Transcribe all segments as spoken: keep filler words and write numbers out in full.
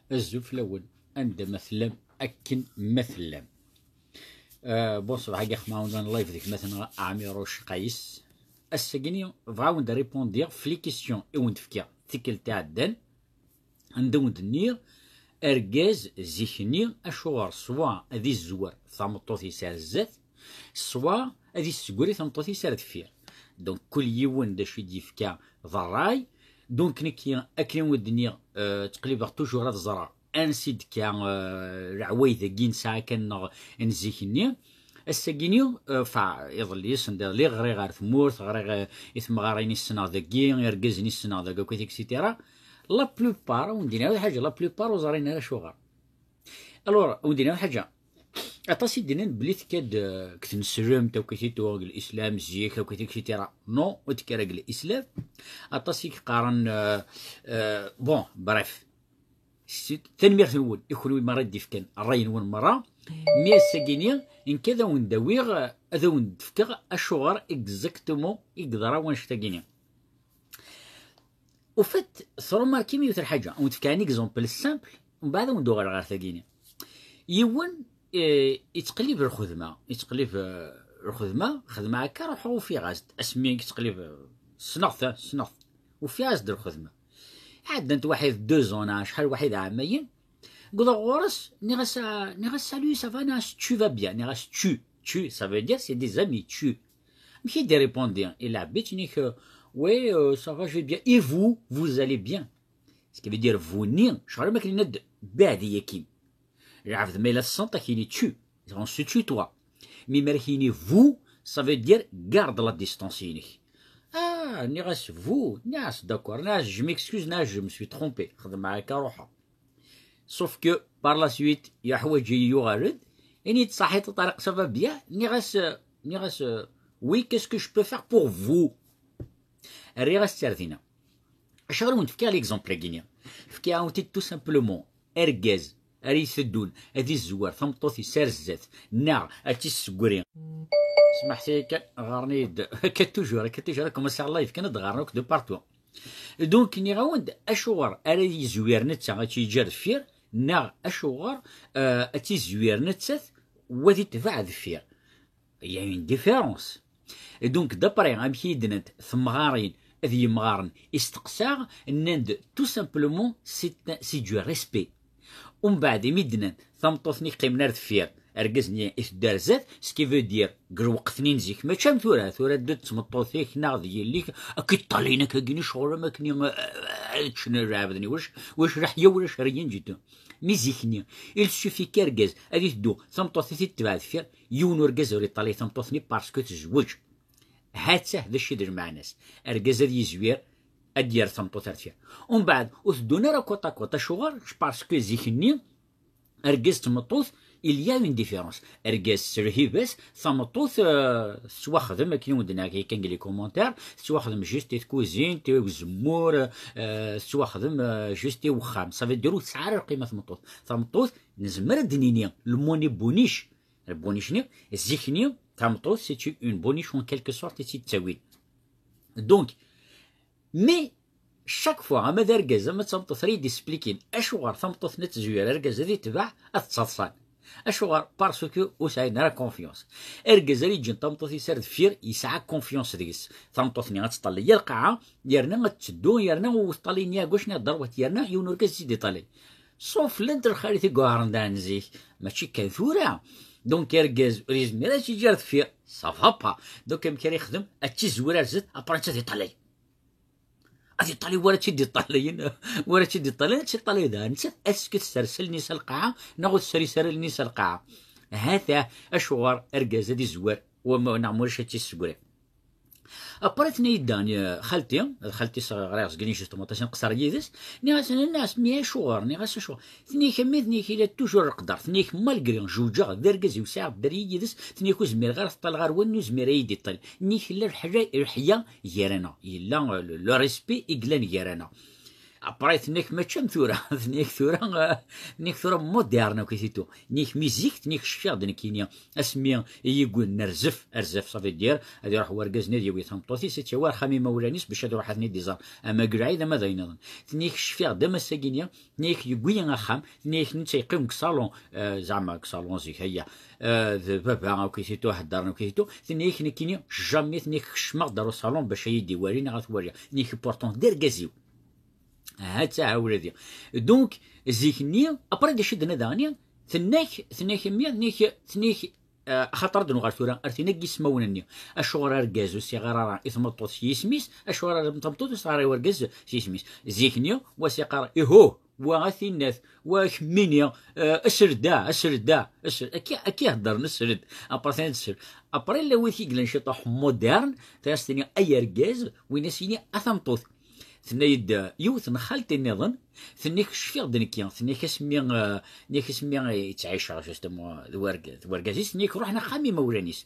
Azul fell-awen, anda ma tellam, akken ma tellam. Euh, bon, ṣṣbeḥ-agi xemma-wen live d gma-tneɣ Ɛmiruc Qayes. Ass-agi-ni bɣiɣ ad wen-d-répondiɣ f les questions i wen-d-fkiɣ tikkelt iɛeddan, anda wen-d-nniɣ argaz zik-nni acuɣer ṣwa ad izwer tameṭṭut-is ar zdat, ṣwa ad issegri tameṭṭut-is ar deffir. Donc kul yiwen d acu i d-yefka d ṛṛay. Donc nekki akken i wen-d-nniɣ, euh, ttqellibeɣ toujours ad ẓreɣ ansi d-tekka, euh, leɛwayed-agi nesɛa kan neɣ n zik-nni. Ass-agi-ni, euh, fa, iḍelli, send iḍelli, ɣriɣ ɣer tmurt, ɣriɣ, euh, i temɣarin i ssneɣ dagi, irgazen i ssneɣ dagi, akk, et cetera. La plupart, ur d-nniɣ ara ḥaǧa, la plupart ur ẓrin ara acuɣer. Alors, ur d-nniɣ ara ḥaǧa, aṭas i d-nnan belli tekka-d, euh, deg tneslemt, akk, et cetera, deg lislam, zik, akk, et cetera. Non, ur tekki ara deg lislam. Aṭas i yeqqaren, euh, euh, bon, bref. Si-, tanemmirt-nwen i kunwi merra i d-ifkan ṛṛay-nwen merra. Mi ass-agi-ni, nekk ad awen-d-awiɣ, ad awen-d-fkeɣ acuɣer exactement i yeḍra wanect-agi-ni. Au fait, tṛumarkim yiwet lḥaǧa, ad wen-d-fkeɣ un exemple simple, mbeɛd ad wen-d-uɣaleɣ ɣer tagi-ni. Yiwen, eh, yettqellib lxedma, yettqellib, eh, lxedma, xedmeɣ akka, ruḥeɣ ufiɣ-as-d, asmi i yettqellib, eh, ssneɣ-t, eh, ssneɣ-t, ufiɣ-as-d lxedma. Ɛeddant waḥid deux ans, neɣ acḥal waḥid ɛamayen, wwḍeɣ ɣur-s, nniɣ-as, ah, nniɣ-as, "Salut, ça va?" Nniɣ-as, "Tu vas bien?" Nniɣ-as, "Tu, tu, ça veut dire c'est des amis, tu." Amek i d-irripondi? Ilɛeb-itt, nniɣ, "Oui, euh, ça va, je vais bien. Et vous, vous allez bien?" Ce qui veut dire vous-nni, ccɣel am akken yenna-d beɛdi akkin. Lɛebd ma yella tessenṭ, ad k-yini tu, on se tutoie. Mi mi ara k-yini vous, ça veut dire garde la distance-inek. Ah, nniɣ-as vous, nniɣ-as d'accord, nniɣ-as je m'excuse, nniɣ-as je me suis trompé, xedmeɣ akka, ruḥeɣ. Sauf que par la suite, yeḥwaǧ-iyi, yuɣal-d, ini-d, "Saḥit a Ṭariq, ça va bien?" Nniɣ-as, nniɣ-as, "Oui, qu'est-ce que je peux faire pour vous?" Rriɣ-as-tt ar dinna. Acuɣer i wen-d-fkiɣ l'exemple-agi-ni? Fkiɣ-awen-t-id tout simplement. Argaz ara iteddun ad izwer tameṭṭut-is ar zdat, neɣ ad tt-issegri. Smaḥet-iyi kan, ɣaren-iyi-d akka toujours, akka toujours, ad commencer live kan ad d-ɣaren akk de partout. Donc, nniɣ-awen-d acuɣer ara yizwir netta ad tt-yeǧǧ ar deffir, neɣ acuɣer, euh, ad tt-izwir nettat wa ad itbeɛ deffir. Il y a une différence. Et donc, d'après amek i d-nnant temɣarin d yimɣaren i steqsaɣ, nnan-d tout simplement c'est, c'est du respect. Umbeɛd, imi d-nnant tameṭṭut-nni yeqqimen ar deffir, argaz-nni iteddu ar zdat, ce qui veut dire, deg lweqt-nni n zik, mačči am tura, tura ddu d tmeṭṭut-ik neɣ d yelli-k, ad k-iṭṭalayen akkagi, ccɣel am akken i, eh, ad ččen lɛebd-nni, ulac, ulac leḥya, ulac rien du tout. Mi zik-nni, il suffit qu'argaz ad iteddu, tameṭṭut ad t-itbeɛ deffir, yiwen urgaz ur iṭṭalay tameṭṭut-nni parce que tezweǧ. Ha-tt-ah d acu i d lmeɛna-s. Argaz ad yizwir, ad d-yerr tameṭṭut ar deffir. Umbeɛd, ur teddun ara côte à côte. Acuɣer? Parce que zik-nni, argaz d tmeṭṭut, il y a une différence. Argaz s lhiba-s, tameṭṭut, euh, tettwaxdem, akken i wen-d-nniɣ yakan deg les commentaires, tettwaxdem juste i tkuzint, i uzemmur, euh, tettwaxdem, euh, juste i wexxam. Ça veut dire ur tesɛi ara lqima tmeṭṭut. Tameṭṭut, nezmer ad d-nini, le mot-nni boniche. Boniche-nni, zik-nni, tameṭṭut, c'est une boniche en quelque sorte i tt-id-ttawin. Donc, mais chaque fois, ama d argaz, ama d tameṭṭut, ara yi-d-isplikin acuɣer tameṭṭut-nni ad tezwir, argaz ad itbeɛ, ad ttaḍsan. Acuɣer? Parce que ur sɛin ara confiance. Argaz ara yeǧǧen tameṭṭut-is ar deffir, yesɛa confiance deg-s. Tameṭṭut-nni ad teṭṭalay yir lqaɛa, yerna ad teddu, yerna ur teṭṭalay ni à gauche ni à droite, yerna yiwen urgaz i tt-id-iṭalay. Sauf llant lxalit i yuɛren daɣen zik, mačči kan tura. Donc argaz ur yezmir ad tt-yeǧǧ ar deffir, ça va pas. Donc amek ara yexdem? Ad tt-izwir ar zdat, après ad tt-iṭalay. Ad iṭalay wara tt-id-iṭalayen, wara tt-id-iṭalayen, ad tt-iṭalay daɣen. Nettat, est-ce que tessers allen-is ar lqaɛa, neɣ ur tesris ara allen-is ar lqaɛa? Ha-t-ah acuɣer argaz ad izwer, wama, neɣ ma ulac ad tt-issegri. Après, tenna-yi-d daɣen, eh, xalti, d xalti-s ɣriɣ zgini justement, aṭas i nqeṣṣer yid-s, nniɣ-as, nniɣ-as, mais acuɣer? Nniɣ-as, acuɣer? Tenna-k, a mmi, tenna-k, il a toujours leqder, tenna-k, malgré zewǧeɣ d argaz-iw, sɛiɣ dderya yid-s, tenna-k, ur zmireɣ ara ad ṭṭaleɣ ar wannu, ur zmireɣ ad yi-d-iṭṭal. Tenna-k, yella leḥla-, leḥya gar-aneɣ, yella, euh, le, le respect i yellan gar-aneɣ. Après, tenna-k mačči am tura, tenna-k tura, eh, tenna-k tura moderne, ok, c'est tout. Tenna-k mi zik, tenna-k cfiɣ-d nekkini, asmi i yi-wwin nerzef, erzef, ça veut dire, ad iruḥ wergaz-nni ad yawi tameṭṭut-is, ad tt-yawi ar axxam imawlan-is bac ad iruḥ ad ten-id-iẓer. Ama deg lɛid, ama d ayen nniḍen. Tenna-k cfiɣ-d am ass-agi-nni, tenna-yak yewwi-yi axxam, tenna-yak netta yeqqim deg ṣalun, eh, zeɛma deg ṣalun zik, aya, eh, d baba, ok, c'est tout, heddren, ok, c'est tout. Tenna-yak nekkini, jamais, tenna-yak kecmeɣ-d ar uṣalun bac ad yi-d-iwali neɣ ad t-waliɣ. Tenna-yak pourtant d argaz-iw. Aha, ttaha ula di. Donc, zik-nni, après d acu i d-tenna daɣen-nni? Tenna-k, tenna-k a mmi, tenna-k, tenna-k, eh, axaṭer ad nuɣal tura ar tin n yismawen-nni. Acuɣer argaz ur s-iɣar ara i tmeṭṭut s yisem-is, acuɣer ara tameṭṭut ur s-teɣar i wergaz s yisem-is? Zik-nni, wa s-iqqar, ihuh, wa a tinnat, wa kemmini, eh, asel da, asel da, asel, akka, akka i heddren, asel d, après tenna-d asel. Après, llan wid i yellan ciṭuḥ moderne, tenna-as, tenna, ay argaz, win as-yini, a tameṭṭut. Tenna-yi-d yiwet n xalti nniḍen, tenna-k cfiɣ-d nekki, tenna-k asmi, eh, tenna-k asmi i ttɛiceɣ, justement, d werg-, d wergaz-is, tenna-k ruḥen axxam imawlan-is.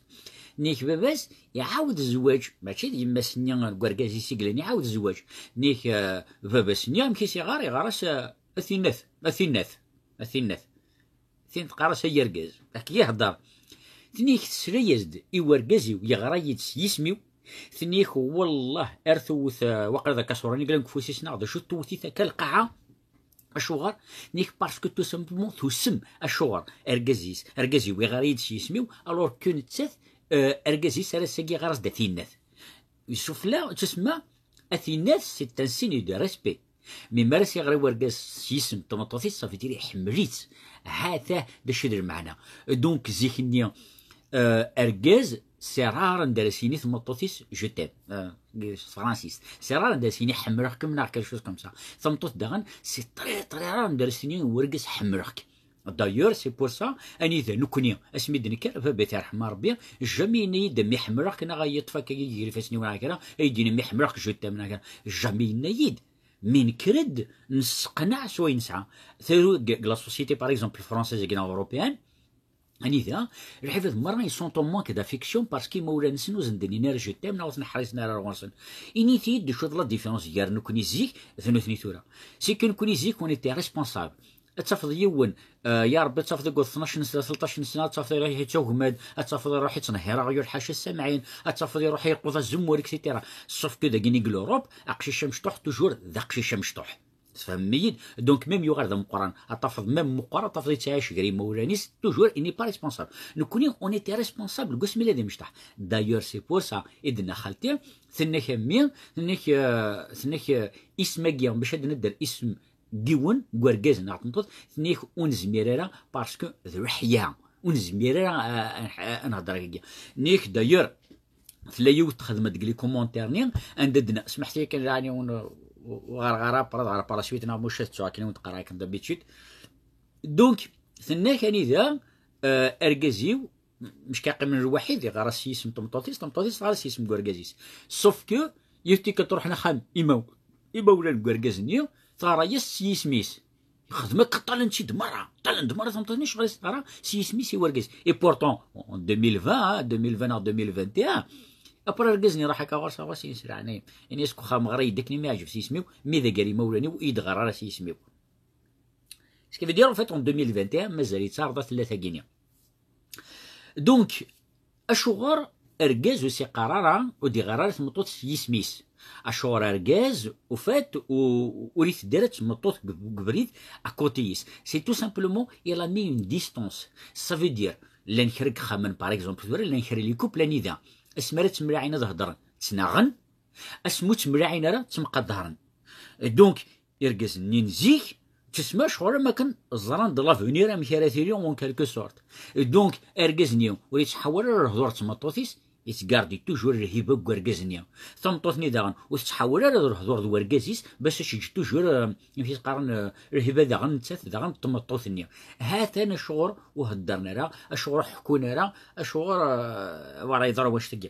Tenna-k baba-s iɛawed zzwaǧ, mačči d yemma-s-nni n wergaz-is i yellan, iɛawed zzwaǧ. Tenna-k, eh, baba-s-nni, amek i s-iɣar? Iɣar-as, eh, a tinnat, a tinnat, a tinnat. Tin teqqar-as ay argaz. Akka i ihedder. Tenna-k tesla-yas-d i wergaz-iw, yeɣra-yi-d s yisem-iw. Tenna-k wellah ar tewwet, eh, waqila d akaṣuran i yellan deg ufus-is neɣ d acu, tewwet-it akka lqaɛa. Acuɣer? Tenna-k parce que tout simplement tusem. Acuɣer? Argaz-is, argaz-iw iɣra-yi-d s yisem-iw, alors que nettat, eh, argaz-is ar ass-agi iɣar-as-d a tinnat. Yessufla, tusma, a tinnat, c'est un signe de respect. Mi mi ara s-iɣri wergaz s yisem n tmeṭṭut-is, ça veut dire iḥemmel-itt. Ha-t-a d acu i d lmeɛna. Donc, zik-nni, euh, argaz, c'est rare anda ara s-yini tmeṭṭut-is, je t'aime. Euh, s tefransist. C'est rare anda ara s-yini ḥemmleɣ-kem neɣ quelque chose comme ça. Tameṭṭut daɣen, c'est très, très rare anda ara s-yini wergaz ḥemmleɣ-k. D'ailleurs, c'est pour ça, anida nekkni, asmi d-nekker, baba-t yerḥem Rebbi, jamais yenna-yi-d a mmi ḥemmleɣ-k neɣ a yi-yeṭṭef akka deg ifassen-iw neɣ kra, a yi-d-yini mmi ḥemmleɣ-k, je t'aime neɣ kra. Jamais yenna-yi-d. Mi nekker-d, nesseqnaɛ s wayen nesɛa. Taru-, deg, deg la société, par exemple, française, deg neɣ européenne, anida, lɛibad merra, ils sont en manque d'affection parce que imawlan-nsen ur sen-d-nnin ara je t'aime neɣ ur ten-ḥrisen ara ar ɣur-sen. Init-iyi-d d acu d la différence gar nekkni zik d nutni tura. C'est que nekkni zik, on était responsable. Ad tafeḍ yiwen, eh, ya Rebbi, ad tafeḍ deg tnac n sna, tleṭṭac n sna, ad tafeḍ iruḥ yettagmad, ad tafeḍ iruḥ yettnehhir aɣyul ḥaca samɛin, ad tafeḍ iruḥ yeqquḍ azemmur, et cetera. Sauf que dagini deg l'Europe, aqcic amecṭuḥ, toujours d aqcic amecṭuḥ. Tfehmem-iyi-d? Donc, même yuɣal d ameqqran, ad tafeḍ même meqqar, ad tafeḍ yettɛic gar imawlan-is, toujours, il n'est pas responsable. Nekkni, on était responsable, deg wasmi la d imecṭaḥ. D'ailleurs, c'est pour ça, i d-tenna xalti, tenna-k a mmi, tenna-k, euh, tenna-k, euh, isem-agi, bac ad nedder isem n yiwen, n wergaz neɣ tmeṭṭut, tenna-k ur nezmir ara, parce que d leḥya, ur nezmir ara, euh, ad, ad, ad nehder akka. Tenna-k, d'ailleurs, tella yiwet txedmet deg les commentaires-nni, anda d-, smeḥt-iyi kan, yeɛni, ur, ur ɣareɣ ara, après, ɣer par la suite, neɣ muc ad ttuɣ akken i wen-d-qqareɣ akken d'habitude. Donc, tenna-k anida, euh, argaz-iw, mecka qqimen lwaḥid, iɣar-as s yisem n tmeṭṭut-is, tameṭṭut-is teɣar-as s yisem n wergaz-is. Sauf que, yiwet tikkelt ruḥen axxam imaw-, imawlan n wergaz-nni, teɣra-yas s yisem-is. Yexdem akka, ṭṭalen-tt-id merra, ṭṭalen-d merra tameṭṭut-nni, ccɣel-is teɣra s yisem-is i wergaz. Et pourtant, en deux mille vingt, hein, deux mille vingt neɣ deux mille vingt et un, après argaz-nni iruḥ akka ɣur-s, ɣur-s, yesleɛnay. Ini-as deg uxxam ɣra-yi-d akken i m-iɛǧeb s yisem-iw, mi d agar imawlan-iw i yi-d-ɣar ara s yisem-iw. Ce qui veut dire, en fait, en deux mille vingt et un, mazal yettɛarḍ ad tella tagini. Donc, acuɣer argaz ur s-iqqar ara, ur d-iɣar ara tmeṭṭut s yisem-is? Acuɣer argaz, au fait, u-, ur iteddu ara d tmeṭṭut deg, deg ubrid à côté-is? C'est tout simplement, il a mis une distance. Ça veut dire, llan kra n yexxamen, par exemple, tura llan kra n les couples anida, asmi ara ttemlaɛin ad hedren, ttnaɣen, asmi ur ttemlaɛin ara, ttemqadaren. Donc, irgazen-nni n zik, tusma ccɣel am akken ẓran de l'avenir amek ara tili en quelque sorte. Donc, argaz-nni ur yettḥawal ara lehdur d tmeṭṭut-is, yettgardi toujours lhiba deg urgaz-nni. Tameṭṭut-nni daɣen ur tettḥawal ara d lehdur d urgaz-is, bas ad teǧǧ toujours, euh, amek i s-qqaren, euh, lhiba daɣen nettat daɣen d tmeṭṭut-nni. Ha-t-an acuɣer ur heddren ara, acuɣer ur ḥekkun ara, acuɣer, euh, wara yeḍra wannect-agi.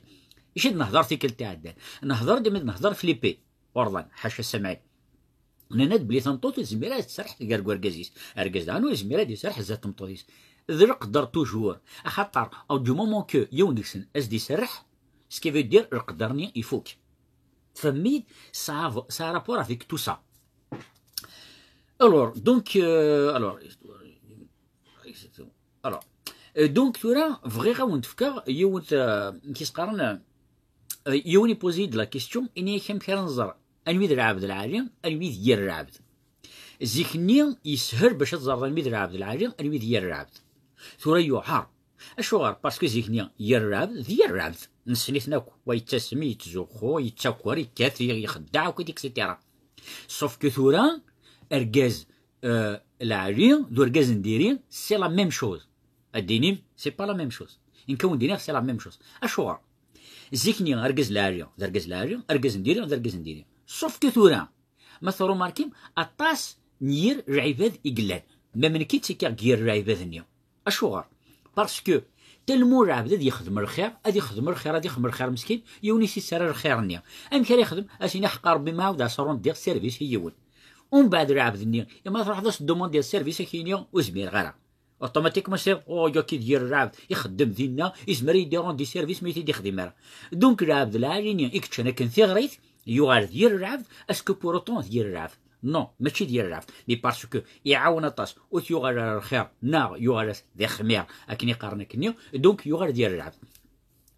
Ici d-nehder tikkelt iɛeddan. Nehder-d mi d-nehder Filipi. Urḍan, ḥaca samɛin. Nnan-d belli tameṭṭut ur tezmir ad tserreḥ gar urgaz-is. Argaz daɣen ur yezmir ad iserreḥ zdat tmeṭṭut-is. D leqder toujours. Axaṭer, au du moment que yiwen deg-sen ad s-d-iserreḥ, ce qui veut dire leqder-nni ifuk. Tfehmem-iyi-d? Ça a, ça a rapport avec tout ça. Alors, donc, euh, alors, alors, euh, donc, tura, bɣiɣ ad wen-d-fkeɣ yiwet, euh, amek i s-qqaren, euh, yiwen i poser-d la question, ini-ak amek ara nẓer anwi d lɛebd lɛali, anwi d yir lɛebd. Zik-nni yeshel bac ad teẓreḍ anwi d lɛebd lɛali, anwi d yir lɛebd. Tura yuɛer. Acuɣer? Parce que zik-nni yir lɛebd d yir lɛebd. Nessen-iten akk. Wa yettasem, yettzuxxu, yettaker, yekkat, ixeddeɛ akk, et cetera. Sauf que tura, argaz, euh, lɛali d urgaz n diri, c'est la même chose. Ad d-inim, c'est pas la même chose. Nekk ad wen-d-iniɣ, c'est la même chose. Acuɣer? Zik-nni, argaz lɛali d argaz lɛali, argaz n diri d argaz n diri. Sauf que tura, ma trumarkim, aṭas n yir lɛibad i yellan. Même nekki ttekkiɣ deg yir lɛibad-nni. Acuɣer? Parce que tellement lɛebd ad yexdem lxir, ad yexdem lxir, ad yexdem lxir meskin, yiwen i s-yettara lxir-nni. Amek ara yexdem? Ad s-yini, ḥeqqa Rebbi, ma ɛawdeɣ ad s-rendiɣ service i yiwen. Umbeɛd lɛebd-nni, ma truḥeḍ ad s-demandiḍ service, ad k-yini, ur zmireɣ ara. Automatiquement, c'est, oh, yaki d yir lɛebd, ixeddem dinna, izmer ad yi-d-irendi service, ma i t-id-ixdim ara. Donc, lɛebd lɛali-nni i yeččan akken tiɣrit, yuɣal d yir lɛebd, est-ce que pour autant d yir lɛebd? Non, mačči d yir lɛebd. Mais parce que iɛawen aṭas, ur t-yuɣal ara lxir, neɣ yuɣal-as d ixmir, akken i qqaren akkenni, donc yuɣal d yir lɛebd.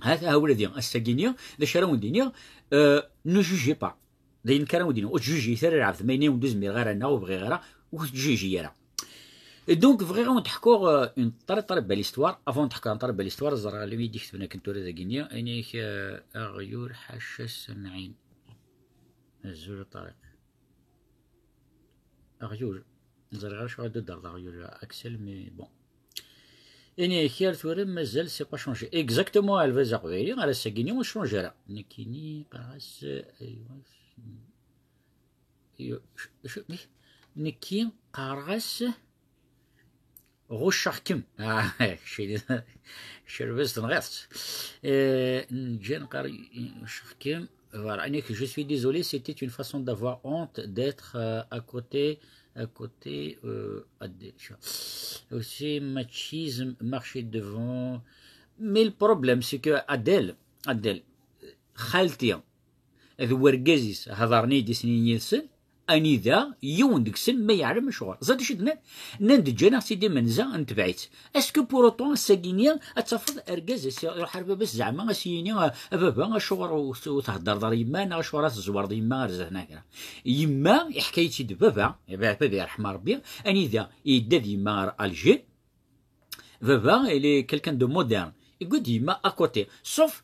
Ha-t-a ula di ass-agi-nni, d acu ara wen-d-iniɣ, euh, ne jugez pas. D ayen kan ara wen-d-iniɣ, ur ttjujit ara lɛebd, ma yenna-wen ur zmireɣ ara, neɣ ur bɣiɣ ara, ur ttjuji ara. Et donc, bɣiɣ ad wen-d-ḥkuɣ, euh, une très, très belle histoire. Avant de ḥkuɣ une très belle histoire, ẓreɣ almi i d-iketben akken tura dagi-nni, ini-ak, euh, aɣyul ḥaca samɛin. Azul a Ṭariq. Aɣyul. Ẓriɣ ara acu ara d-terreḍ aɣyul, Axel, mais bon. Ini-ak ar tura mazal c'est pas changé. Exactement, a lbaz aqbayli, ar ass-agi-nni ur change ara. Nekkini qqareɣ-as, aywa, aywa, ch-, ch-, nekki qqareɣ-as ɣucceɣ-kem. Ah, kečč d-, kečč d lbaz tenɣiḍ-tt. Eh, nǧa neqqar ɣucceɣ-kem. Voilà, nekk, je suis désolé, c'était une façon d'avoir honte d'être, euh, à côté, à côté, euh, à des, aussi machisme, marcher devant. Mais le problème, c'est que Adèle, Adèle, xalti d wergaz-is hedren-iyi-d i sin yid-sen, anida yiwen deg-sen ma yeɛlem acuɣer. Ẓad acu d-nnan? Nnan-d ǧǧan-aɣ-tt-id imenza, netbeɛ-itt. Est-ce que pour autant ass-agi-nni ad tafeḍ argaz as-, iruḥ ar baba-s zeɛma as-yini, a, a baba, acuɣer ur, ur theddreḍ ara yemma, neɣ acuɣer ad tezwareḍ yemma ar zdat neɣ kra? Yemma iḥka-yi-tt-id baba, baba yerḥem Rebbi, anida yedda d yemma ar Alger, baba, il est quelqu'un de moderne. Yewwi-d yemma à côté. Sauf,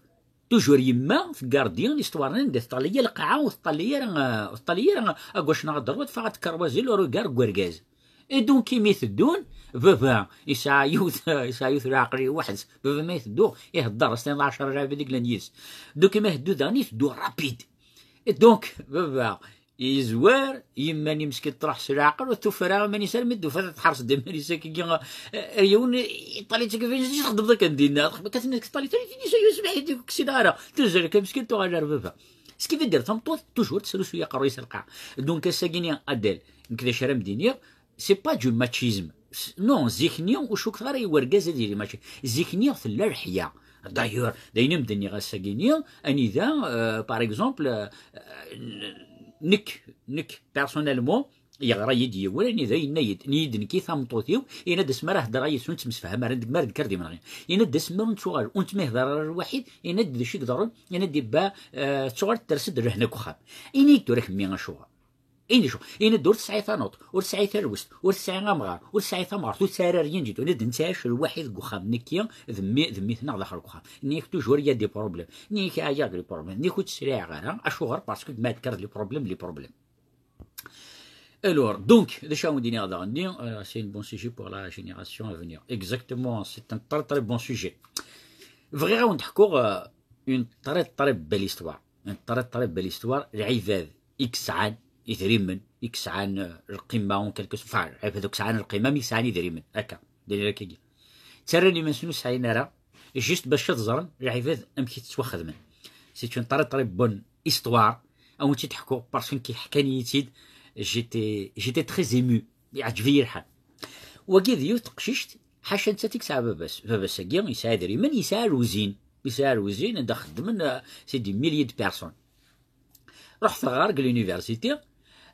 toujours yemma, tgardi l'histoire-nni, anda teṭṭalay yir lqaɛa, ur teṭṭalay ara, ur teṭṭalay ara à gauche neɣ à droite, teffeɣ ad tekkerwazi le regard n wergaz. Et donc, imi teddun, baba, yesɛa yiwet, yesɛa yiwet leɛqel weḥd-s. Baba ma iteddu, ihedder, as-tiniḍ ɛecra lɛibad i yellan yid-s. Donc, imi iteddu daɣen, iteddu rapide. Et donc, baba, yezwar, yemma-nni meskin truḥ s leɛqel, ur tufi ara iman-is armi d-tufa ad tḥers-d iman-is akkagi, eh, yiwen iṭali-tt akkagi, "Acu txeddmeḍ akken dinna?" Txeddmeḍ akken dinna, "Acu, acu, amek i d-kkseɣ ara?" Tuzzel akka meskin, tuɣal ar baba. Ce qui veut dire, tameṭṭut, toujours tesrusuy aqerruy-is ar lqaɛa. Donc, ass-agi-nni, Adèle, nekk d acu ara m-d-iniɣ, c'est pas du machisme. S-, non, zik-nni ur cukkeɣ ara i wergaz ad yili machisme. Zik-nni tella leḥya. D'ailleurs, d ayen i m-d-nniɣ ass-agi-nni, anida, euh, par exemple, euh, n-, nekk, nekk, personnellement, yeɣra-yi-d yiwen, anida yenna-yi-d, yenna-yi-d nekk i tameṭṭut-iw, yenna-d asmi ara heddreɣ yid-s ur nettemsefham ara, nekk ma d nekk ar d imenɣi. Yenna-d asmi ur nettuɣal, ur netmihder ara lwaḥid, yenna-d d acu i iḍerrun, yenna-d ibba, euh, tettuɣal ters-d lehna deg uxxam. Ini-d tura kemmi acuɣer. Ini-d acu, ini-d ur tesɛi tanuḍt, ur tesɛi talwest, ur tesɛi amɣar, ur tesɛi tamɣart, ur tesɛi ara rien du tout. Ini-d nettɛic lwaḥid deg uxxam, nekki d mmi, d mmi-tneɣ daxel deg uxxam. Ini-ak toujours il y a des problèmes. Ini-ak ɛyiɣ deg les problèmes. Ini-ak ur ttesriɛeɣ ara. Acuɣer? Parce que ma d-kkreɣ les problèmes, les problèmes. Alors, donc, d acu ara wen-d-iniɣ daɣen-nni, euh, c'est un bon sujet pour la génération à venir. Exactement, c'est un très, très bon sujet. Bɣiɣ ad wen-d-ḥkuɣ, euh, une très, très belle histoire. Une très, très belle histoire. Lɛibad i yesɛan idrimen, i yesɛan, euh, lqima, en quelque sorte, enfin, lɛibad akk sɛan lqima, mi sɛan idrimen, akka, d ayen akkagi. Ttarran iman-nsen ur sɛin ara, juste bac ad ẓren lɛibad amek i ttwaxedmen. C'est une très, très bonne histoire. Ad wen-tt-id-ḥkuɣ, parce que nekk ḥkan-iyi-tt-id, j'étais, j'étais très ému. Yeɛǧeb-iyi lḥal. Wagi d yiwet teqcict, ḥaca nettat i yesɛa baba-s. Baba-s-agi yesɛa idrimen, yesɛa luzin. Yesɛa luzin, anda xeddmen, euh, c'est des milliers de personnes. Ruḥ teɣra deg l'université,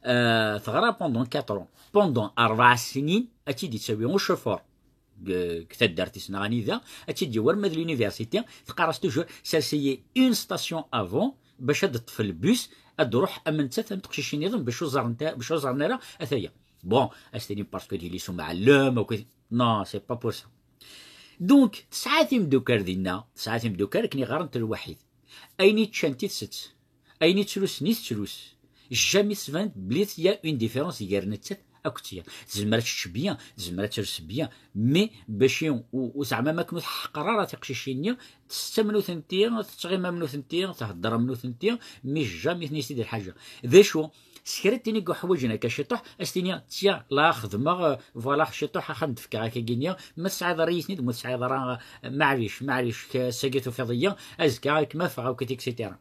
euh, teɣra pendant quatre ans, pendant rebɛa snin ad tt-id-yettawi ucufur deg taddart-is neɣ anida, ad tt-id-yawi arma d l'université, teqqar-as toujours: sers-iyi une station avant, bac ad d-teṭṭef lbus, ad d-ruḥ am nettat am teqcicin nniḍen, bac ur ẓerrent ara, bac ur ẓerren ara ataya. Bon, ad s-tini parce que d yelli-s umɛellem, akk. Non, c'est pas pour ça. Donc, tesɛa timeddukal dinna, tesɛa timeddukal akken i ɣarent lwaḥid. Ayen i ččant i tsett, ayen i ttlusen i tettlus. Jamais tban-d belli y a une différence gar nettat akked tiya. Tezmer ad tečč bien, tezmer ad tels bien, mais bac i u-, u-, zeɛma makken ur tḥeqqer ara tiqcicin-nni, tettamen-utent-i, tettɣimam-utent-i, thedder-am-utent-i, mais jamais tni-as-id lḥaǧa. D acu? S kra n tin i yuḥwaǧen akka ciṭuḥ, ad s-tini: tiens, la xedmeɣ, euh, voilà, ciṭuḥ, axxam d-fkeɣ akka gini, ma tesɛiḍ ara yitni-d, ma ur tesɛiḍ ara, euh, maɛlic, maɛlic, k-, sagi tufiḍ-iyi, azekka ad kem-afeɣ akk, et cetera.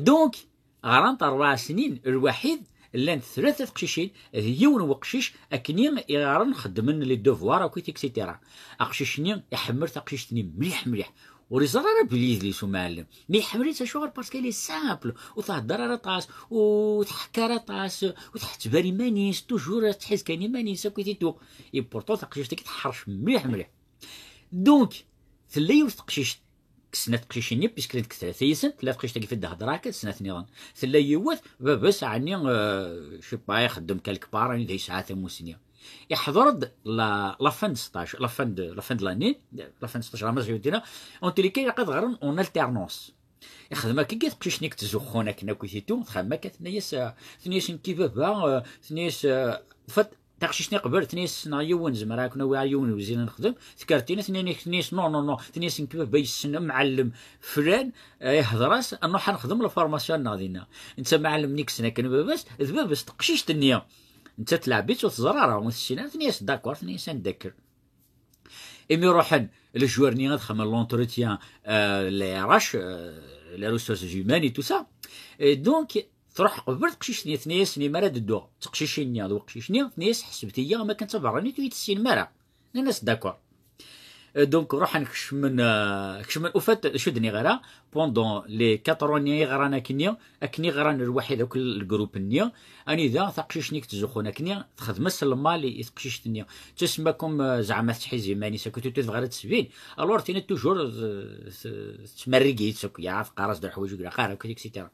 Donc, ɣrant rebɛa snin lwaḥid, llant tlata teqcicin d yiwen weqcic, akken i ɣaren xeddmen les devoirs akk, et cetera. Aqcic-nni iḥemmel taqcict-nni mliḥ mliḥ, ur iẓer ara belli yedli-s umɛellem, mais iḥemmel-itt. Acuɣer? Parce qu'elle est simple, ur thedder ara aṭas, ur tḥekka ara aṭas, ur tḥetteb ara iman-is, toujours tettḥiz kan iman-is akk, et tout. Et pourtant taqcict-agi teḥrec mliḥ mliḥ. Donc, tella yiwet teqcict deg snat teqcicin-nni, puisque llant deg tlata yis-sent, tella teqcict-agi f d-hedreɣ akka d snat nniḍen. Tella yiwet, baba-s, ɛni, euh, je sais pas, ixeddem quelque part, anida yesɛa tamusni. Iḥḍer-d la, la fin de stage, la fin de, la fin de l'année, la fin de stage, la mazal dina, en tous les cas, ilaq ad ɣren en alternance. Ixdem akka i teqcict-nni i yettzuxxun akken akk, et tout, txemmem akka, tenna-yas, euh, tenna-yas: nekki baba, euh, tenna-yas, euh, en fait, taqcict-nni qbel, tenna-yas: ssneɣ yiwen, zemreɣ ad ken-awiɣ yiwen, wezin ad nexdem. Tekker tina, tenna-yas, tenna-yas: non, non, non, tenna-yas: nekk baba yessen amɛellem flan, eh, ihder-as, ad nruḥ ad nexdem la formation-nneɣ dinna. Netta amɛellem-nni yessen akken baba-s, d baba-s teqcict-nni. Netta tleɛb-itt ur teẓri ara, ur tessin ara, tenna-yas: d'accord, tenna-yas: ad nekker. Imi ruḥen lejwar-nni ad xedmen l'entretien, euh, les R H, euh, les ressources humaines et tout ça. Et donc, truḥ qbel teqcict-nni, tenna-yas: imi ara d-dduɣ d teqcicin-nni d weqcic-nni, tenna-yas: ḥesbet-iyi am akken d taberranit ur yi-tessinem ara. Nnan-as: d'accord. Euh, donc, ruḥen kecmen, euh, kecmen, au fait, acu d-nniɣ ara, pendant les quatre ans-nni i ɣran akkenni, akken i ɣran lwaḥid akk lgrup-nni, anida taqcict-nni i yettzuxxun akkenni, texdem-as lmal i, i teqcict-nni. Ttusemma comme, euh, zeɛma tettḥizi iman-is akk, ur tebɣi ara ad tesbin. Alors, tina toujours, euh, t-, tettmerrig-itt akk, ya, teqqar-as-d lḥwayeǧ ur ilaq ara akk, et cetera.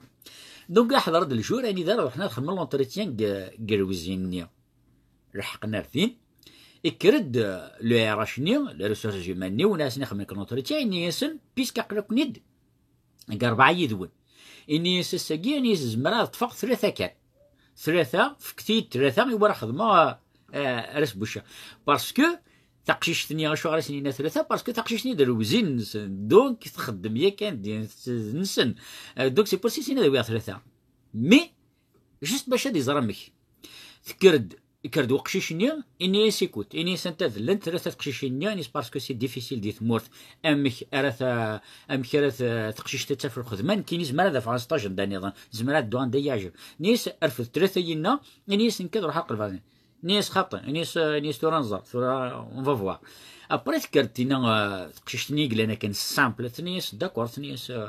Donc, iḥḍer-d lejwar anida ara ruḥen ad xedmen l'entretien deg, deg lwezin-nni. Leḥqen ar din, ikker-d, euh, le R H-nni, les ressources humaines-nni, win ara sen-ixedmen l'entretien, ini-yasen: puisque aql-aken-id deg rebɛa yid-wen. Ini-yas ass-agi, ini-yas zemreɣ ad ṭṭfeɣ tlata kan. Tlata, fket-iyi-d tlata, i wara xedmeɣ, euh, euh, ar asbucca. Parce que taqcict-nni, acuɣer i sen-yenna tlata? Parce que taqcict-nni d lwezin-nsen, donc txeddem yakan d-, nsen. Euh, donc c'est pour ça i s-yenna ad awiɣ tlata. Mais, juste bac ad iẓer amek. Tekker-d, ikker-d weqcic-nni, ini-yas: écoute, ini-yas anta d llant tlata teqcicin-nni, ini-yas parce que c'est difficile di tmurt, amek ara ta-, amek ara ta-, teqcict ad taf lxedma, nekkini zemreɣ ad afeɣ stage anda nniḍen, zemreɣ ad dduɣ anda i yi-yeɛjeb. Ini-yas: rfed tlata-yinna, ini-yas nekk ad ruḥeɣ ad qelbeɣ. Ini-yas: xaṭi, ini-yas, ini-yas tura nẓer, tura on va voir. Après tekker-d tina, euh, teqcict-nni i yellan akken simple, tenna-yas: d'accord, tenna-yas, euh,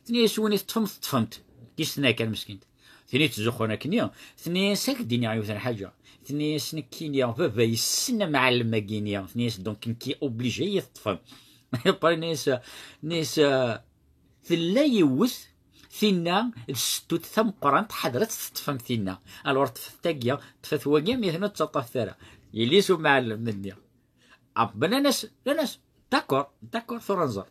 tenna-yas: win i teṭṭfem, teṭṭfem-t. Kis tenna kan meskint. Tin i yettzuxxun akkenni, tenna-yas: ad k-d-iniɣ yiwet n lḥaǧa. Tenna-yas: nekkini baba yessen amɛellem-agi-nni. Tenna-yas: donc nekki obligé i teṭṭfem. Après tenna-yas, tenna-yas, euh, tella yiwet tinna d ssettut tameqqrant, ḥadret teṭṭfem tinna. Alors ṭṭfet tagi, ṭṭfet wagi, mi tenna ur tettaṭṭafet ara. Yelli-s umɛellem-nni. Ah, nnan-as, nnan-as: d'accord, d'accord, tura nẓer.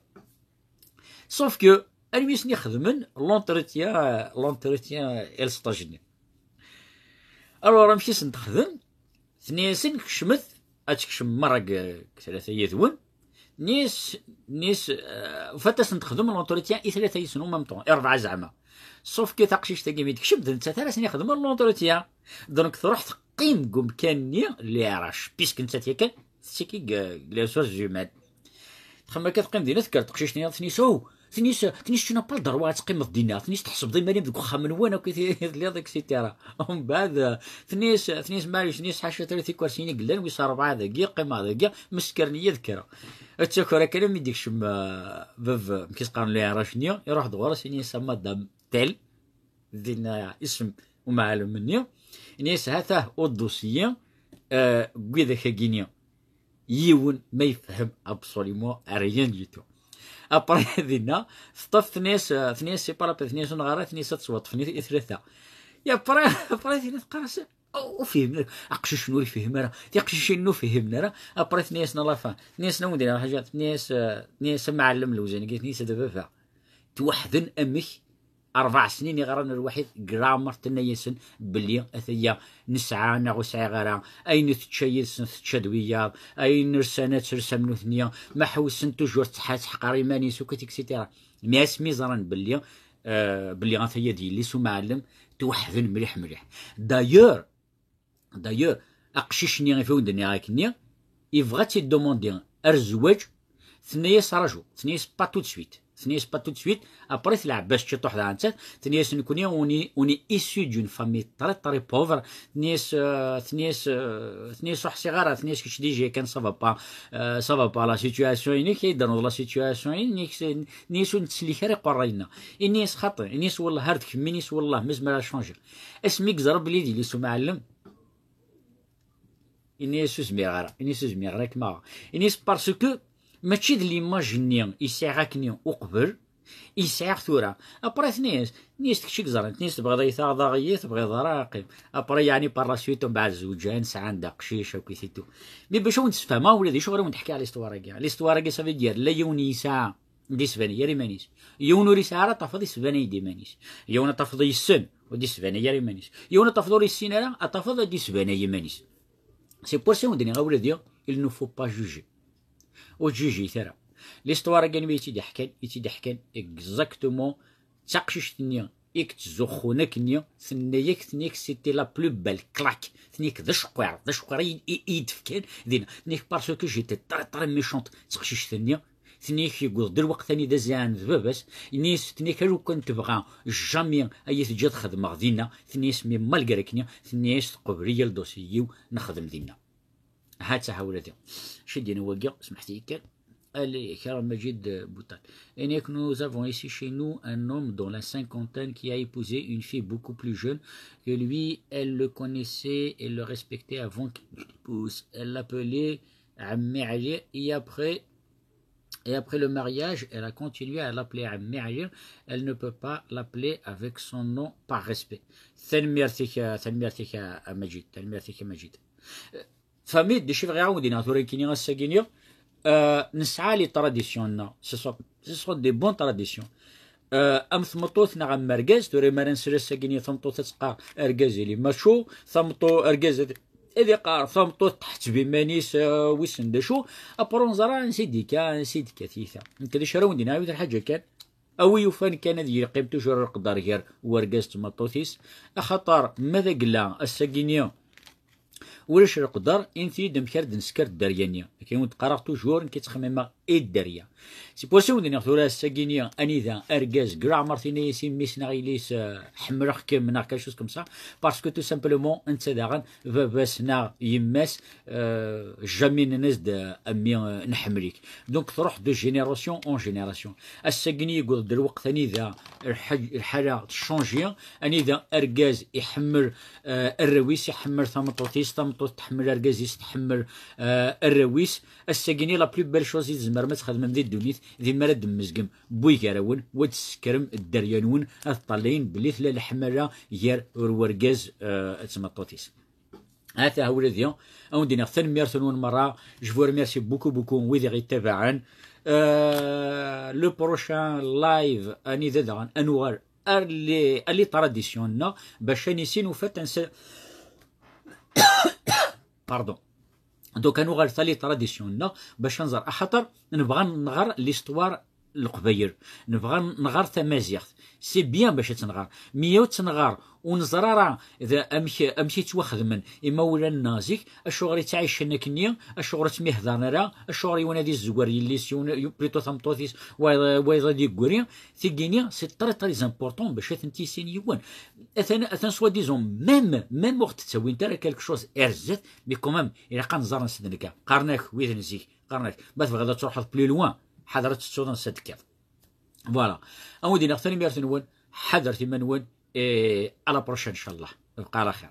Sauf que, almi i sen-ixedmen l'entretien, l'entretien i le stage-nni. Alors, amek i sen-texdem? Tenna-yasen: kecmet, ad tkecmem merra deg, deg tlata yid-wen. Nis, nis, euh, en fait, ad sen-texdem l'entretien i tlata yid-sen en même temps, i rebɛa zeɛma. Sauf que taqcict-agi mi d-tekcem, d nettat ara sen-ixedmen l'entretien. Donc, truḥ teqqim deg umkan-nni, les R H, puisque nettat yakan tettiki deg, deg les ressources humaines. Txemmem akka teqqim dinna, tekker teqcict-nni, tenna-yas: oh, tenna-yas, tenna-yas: tu n'as pas le droit ad teqqimeḍ dinna, tenna-yas: tḥesbeḍ iman-im deg uxxam-nwen akk i telliḍ, et cetera. Umbeɛd, tenna-yas, tenna-yas: maɛlic, tenna-yas: ḥaca tlata tikersiyin i yellan, wis rebɛa dagi, qqimeɣ dagi, ma ssekren-iyi ad kkreɣ. Ad taker akka, almi d-ikcem, euh, bab, amek i s-qqaren, le R H-nni, iruḥ-d ɣur-s, ini-yas: a madame telle, dinna isem umɛellem-nni, ini-as: "Hatah au dossier, euh, n widak-agi-nni, yiwen ma yefhem absolument rien du tout." Après dinna teṭṭef, tenna-as, tenna-as: "C'est pas la peine", tenna-as, "ur neɣɣar ara", tenna-as, "ad sweṭfen i, i tlata." Et après, après dinna teqqar-as: "Oh, ur fhimen ara, aqcic-nni ur ifhim ara, tiqcicin-nni ur fhimen ara." Après tenna-as à la fin, tenna-as: "Nawen dina lḥaǧa", tenna-as, euh, tenna-as: "Amɛellem Lewzan-agi", tenna-as, "d baba." Tweḥden amek rebɛa snin iɣran lwaḥid grammar tenna-yasen belli ataya nesɛa neɣ ur sɛiɣ ara, ayen tečča yid-sen tečča d wiyaḍ, ayen rsan ad ters am nutni, ma ḥewsen toujours tettḥa-, tettḥeqar iman-is, ukit, et cetera. Mais asmi ẓran belli, euh, belli ataya d yelli-s umɛellem, tweḥden mliḥ mliḥ. D'ailleurs, D'ailleurs, aqcic-nni i wen-d-nniɣ akkenni, yebɣa ad tt-id-demandi ar zzwaǧ, tenna-yas: "Raju", tenna-yas: "Pas tout de suite", tenna-yas: "Pas tout de suite." Après telɛeb-as ciṭuḥ daɣen nettat, tenna-yas: "Nekkni, on est, on est issu d'une famille très, très pauvre", tenna-yas, euh, tenna-yas, euh, tenna-yas: "Ur ḥṣiɣ ara", tenna-yas: "Kečč déjà kan ça va pas, euh, ça va pas la situation-inek, ad d-ternuḍ la situation-inek", tenna-yas: "Ur nettsellek ara iqerray-nneɣ." Ini-yas: "Xaṭi", ini-yas: "Wellah ar d kemmi", ini-yas: "Wellah mazmer ad changiɣ." Asmi yeẓra belli d yelli-s umɛellem, ini-as: "Ur zmireɣ ara", ini-as: "Ur zmireɣ ara ad kem-aɣeɣ", ini-as, "parce que mačči d l'image-nni i sɛiɣ akkenni uqbel i sɛiɣ tura." Après tenna-as, tenna-as: "Kečč i yeẓran", tenna-as: "Tebɣiḍ ad yi-taɣeḍ, aɣ-iyi, tebɣiḍ ara, qqim." Après, yeɛni, par la suite, mbeɛd zewǧen, sɛan-d aqcic akkit et tout. Mais bac ad wen-d-sfehmeɣ ula d acu ara wen-d-ḥkiɣ l'histoire-agi. L'histoire-agi, ça veut dire, la yiwen yesɛa ur d-yesbanay ara iman-is. Yiwen ur yesɛi ara, ad tafeḍ yesbanay-d iman-is. Yiwen ad tafeḍ yessen, ur d-yesbanay ara iman-is. Yiwen ad tafeḍ ur yessin ara, ad tafeḍ ad d-yesbanay iman-is. C'est pour ça i wen-d-nniɣ a wladi, il ne faut pas juger. Ur ttjijit ara. L'histoire-agi anwa i tt-id-iḥkan? I tt-id-iḥkan exactement d taqcict-nni i yettzuxxun akkenni, tenna-yak, tenna-yak, c'était la plus belle claque. Tenna-yak d acqir, d acqir i, i, i yi-d-fkan dinna. Tenna-yak parce que j'étais très, très méchante d teqcict-nni. Tenna-yak yewweḍ-d lweqt anida ziɛen d baba-s. Ini-as, tenna-yak, a lukan tebɣa, jamais ad yi-teǧǧ ad xedmeɣ dinna. Tenna-yas, mais malgré akkenni, tenna-yas, teqbel-iyi le dossier-iw, nexdem dinna. Ha-tt-a, ha wladi. Acu i d-yenna wagi? Smeḥt-iyi kan. Allez, Karam Majid, euh, Boutal. Et nous avons ici chez nous un homme dans la cinquantaine qui a épousé une fille beaucoup plus jeune que lui. Elle le connaissait et le respectait avant qu'il épouse. Elle l'appelait Ammi Ali et après, et après le mariage, elle a continué à l'appeler Ammi Ali. Elle ne peut pas l'appeler avec son nom par respect. Tanemmirt-ik, euh, tanemmirt-ik, euh, a Majid. Tanemmirt-ik, a Majid. Tfehmem-d acu bɣiɣ ad wen-d-iniɣ tura nekkini ass-agi-nni? Euh, nesɛa les traditions-nneɣ, ce sont, ce sont des bonnes traditions. Euh, am tmeṭṭut neɣ am urgaz, tura mi ara nsel ass-agi-nni tameṭṭut ad teqqar argaz il est macho, tameṭṭu-, argaz ad, ad iqqar tameṭṭut tḥetteb iman-is, euh, wissen d acu. Après ur neẓra ansi d-yekka, ansi d-tekka tyita. Nekk d acu ara wen-d-iniɣ, yiwet lḥaǧa kan. A wi yufan kan ad yeqqim toujours leqder gar urgaz d tmeṭṭut-is, axaṭer ma d agella ass-agi-nni ulac leqder, init-iyi-d amek ara d-nesker dderya-nni. Akken i wen-d-qqareɣ toujours, nekk ttxemmimeɣ i dderya. C'est pour ça i wen-d-nniɣ tura ass-agi-nni, anida argaz deg leɛmer tenna-yas i mmi-s neɣ yelli-s, euh, ḥemmleɣ-kem neɣ quelque chose comme ça, parce que tout simplement netta daɣen baba-s neɣ yemma-s, euh, jamais nnan-as-d, euh, a mmi, euh, nḥemmel-ik. Donc truḥ de génération en génération. Ass-agi-nni yewweḍ-d lweqt anida lḥaj-, lḥala tchangi, anida argaz iḥemmel, euh, arraw-is, iḥemmel tameṭṭut-is, tameṭṭut tḥemmel argaz-is, tḥemmel, euh, arraw-is. Ass-agi-nni la plus belle chose i tzemrem ad txedmem di ddunit, d mi ara d-temmezgem buygarawen, wa d-tessekrem dderya-nwen, ad ṭṭalayen belli tella leḥmala gar urgaz, euh, d tmeṭṭut-is. Ha-t-a, a wladi, a wen-d-iniɣ tanemmirt-nwen merra. Je vous remercie beaucoup, beaucoup, wid i ɣ-yettabaɛen. Euh, le prochain live, anida daɣen ad nuɣal ar les, ar les traditions-nneɣ, bac ad nissin ufat ansa-, pardon. Donc ad nuɣal ar les traditions-nneɣ, bac ad nẓer, axaṭer nebɣa ad nɣer l'histoire n Leqbayel. Nebɣa ad nɣer tamaziɣt. C'est bien bac ad tt-nɣer. Mi ur tt-nɣer, ur neẓra ara d amek, amek i ttwaxedmen imawlan-nneɣ zik, acuɣer i ttɛicen akkenni, acuɣer ur ttmiheḍren ara, acuɣer yiwen ad izwer yelli-s, yiwen, plutôt tameṭṭut-is, wayeḍ, wayeḍ ad iggri. Tigi-nni, c'est très, très important bac ad tent-yissin yiwen. Atan, atan soi-disant, même, même ur ɣ-d-ttawint ara quelque chose ar zdat, mais quand même, ilaq ad nẓer ansa d-nekka. Qqaren-ak wid n zik, qqaren-ak, ma tebɣiḍ ad truḥeḍ plus loin, ḥader ad tettuḍ ansa d-tekkiḍ. Voilà. A wen-d-iniɣ tanemmirt-nwen, ḥadret iman-nwen, Et à la prochaine, Inch'Allah. Bqa ala xir.